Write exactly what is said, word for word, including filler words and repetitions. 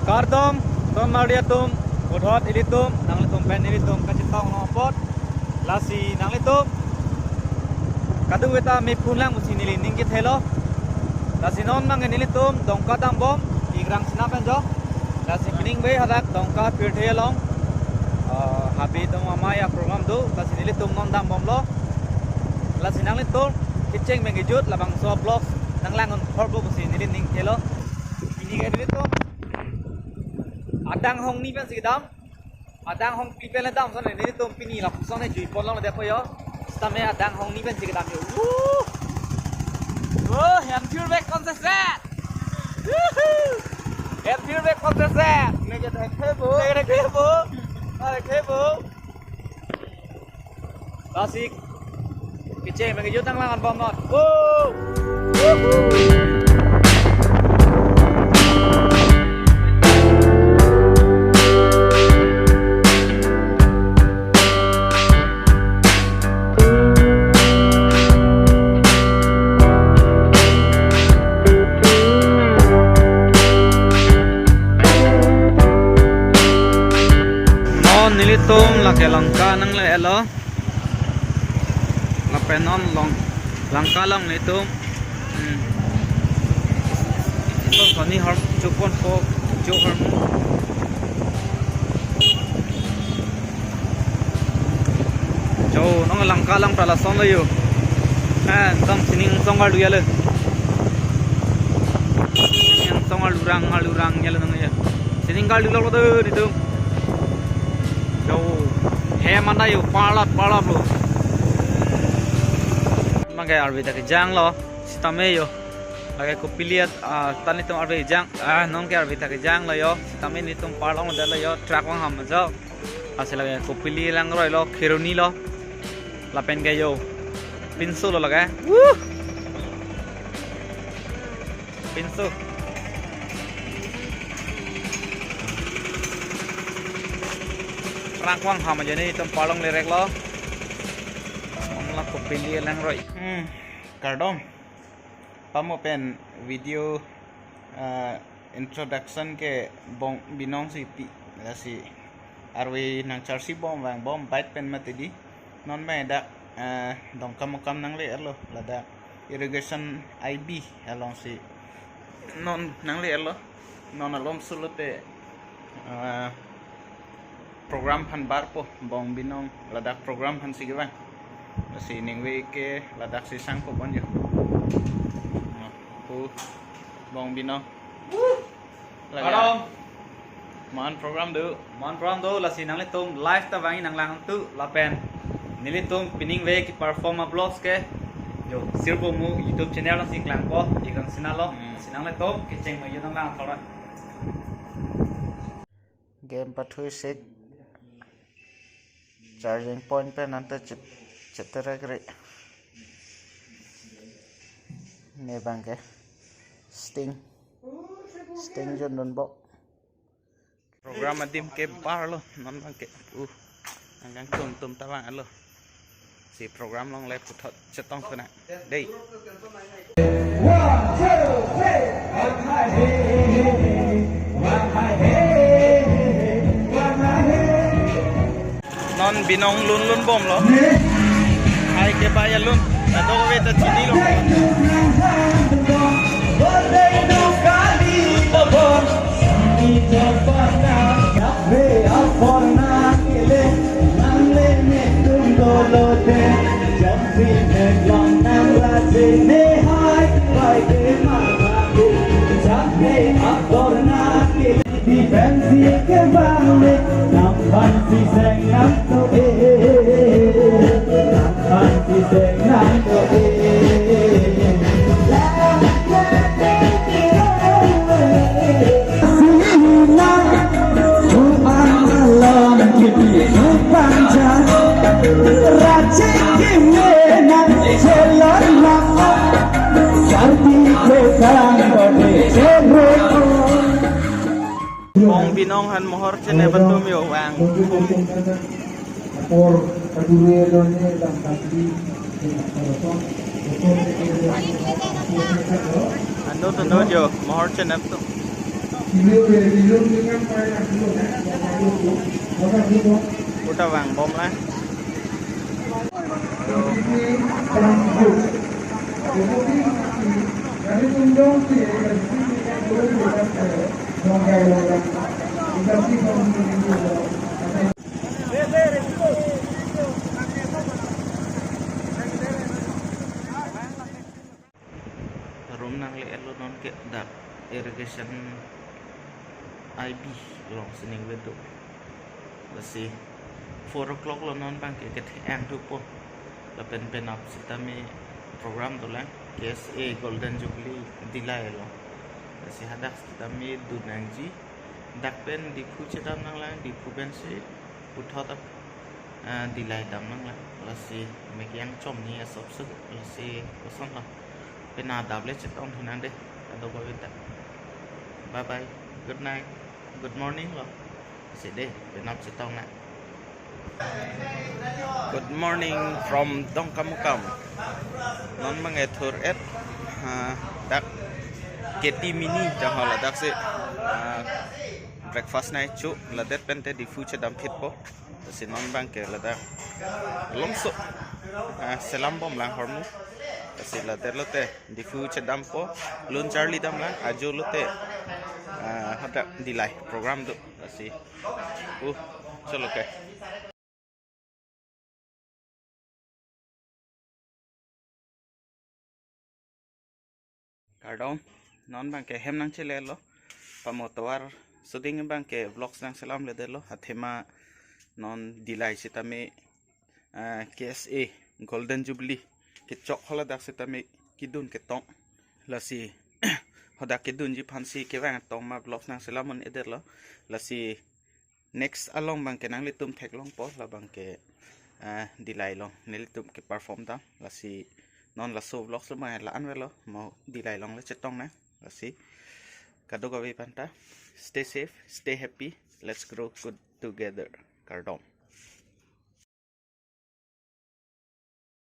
Kardom, ton marli atum, puthot ilitum, nanglitum pen ilitum kachetong nangpot. Lasi nanglitum kadokave ta me phun lang pusi neli ning kethelo. Lasi non abang nelitum Dongka dambom, Ikrang Sina pen jo. Lasi pining ave hadak Dongka pirthe along, eh, Habi Dong Amei aprogram do. Lasi nelitum non dambomlo. Lasi nanglitum kecheng pen kejut labangso vlogs nanglang-un thorpo pusi neli ning kethelo. Pini ke nelitum adang hongni pensi kedam. Adang hongni pen le dam, lason nelitum pini lapuson ne jui pon longledet po jo. Sitame adang hongni pensi kedam jo. Woo! Oh, hem thir bek konseset. Woohoo! Hem thir bek konseset. Neke thek thebo. Neke thek thebo. Neke thek thebo. Lasi kecheng pen kejut nanglang-un bom non. Woo! Non nelitum lake Langka nangle-etlo. Lapen non along Langka along nelitum. Hmm. Ison soni har chupon po cho har. Jo, non Langka along ta lasonlo jo. Eh, dam sining song arlu jalo. Sining song arlu rang, arlu rang jalo non jo. Sining arlu lok lo tu nelitum. Jo, hem anta jo, parlap, parlaplo. Abang ke arve ta kejanglo, sitame jo. Lake Kopili at, ah, tan nelitum arve jang, ah, non ke arve ta kejanglo jo. Sitame nelitum parlongledetlo jo, truck vang ham jo. Lasi lake Kopili langroilo, Kheroni lo. Lapen ke jo, pinso lo lake. Woo! Pinso. Truck vang ham ajoine nelitum parlonglereklo. Ong la Kopili langroi. Hmm, kardom. Pamo pen video, ah, introduction ke Bongbinong si pi, lasi arve nangcharsi bom vangbom bike pen mati di. Non abang dak, eh, Dongkamukam nangle-etlo, ladak irrigation I B alongsi non nangle-etlo. Non alom sulote, eh, program aphan barpo, Bongbinong ladak program aphansi kevang. Lasi ningve ke ladak si sangpo bon jo. Pu Bongbinong. Lake. Kardom. Komat program do? Komat program do, lasi nanglitum live ta vangji nanglang tu lapen nelitum pining ave ke-perform a-vlogs ke jo, Sirbung Mu YouTube channel alongsi klangpo, Ikrang Sina lo. Hmm. Lasi nanglitum kecheng pen kejut nanglang thora. Game pathu sik. Charging point pen anta chit, chit terekre. Ne abang ke sting. Sting jondunbom. Program adim ke barlo, non abang ke. Uh, angkang tum tum ta vanglo. Si program along le puthot chetong thunang. Dei. Non Binong lunlunbomlo. Hai ke bai alun. Kadokave ta chinilo. Ong Binong han mohor chenep atum yo vang. Ando tundo jo mohor chenep atum. Puta vang bom la. Rum nangle-etlo non ke dak irrigation I B along sining vedo. Lasi four o'clock lo non abang ke kethe-ang thupo. Lapen penap sitame program dolang K S A Golden Jubilee Dillai lo. Lasi hadak sitame dun nangji. Dak pen Diphu chedam nanglang, Diphu pensi puthot ap, ah, Dillai dam nanglang. Lasi mek yang chom ni asop suk, lasi koson lo. Penap adap le chetong thinang de, kadokave ta. Bye bye, good night, good morning lo. Lasi de, penap chetong na. Good morning from Dongkamukam. Non abang ethur et, ah, dak K T Mini jahol ladak si, ah, breakfast nai chu ladet pen te Diphu chedam thitpo. Lasi non abang ke ladak longso, ah, selam bomlang hormu. Lasi ladet lote Diphu chedampo, lun charli damlang, ajo lote, ah, hadak Dillai program do. Lasi, uh, cholo ke. Kardom, non abang ke hem nangchelelo. Pamo tovar suding abang ke vlogs nangselamledetlo. Athema non Dillai sitame, ah, K S A Golden Jubilee kechok haladak sitame kedun ketong. Lasi hadak kedunji aphansi kevang tong ma vlogs nangselam un-edetlo. Lasi next along abang ke nanglitum theklongpo, labang ke, ah, Dillai along nelitum ke perform dam. Lasi non laso vlogs lo abang la-an velo, mo Dillai along le chetong na. Lasi kadokave aphanta, stay safe, stay happy, let's grow good together. Kardom.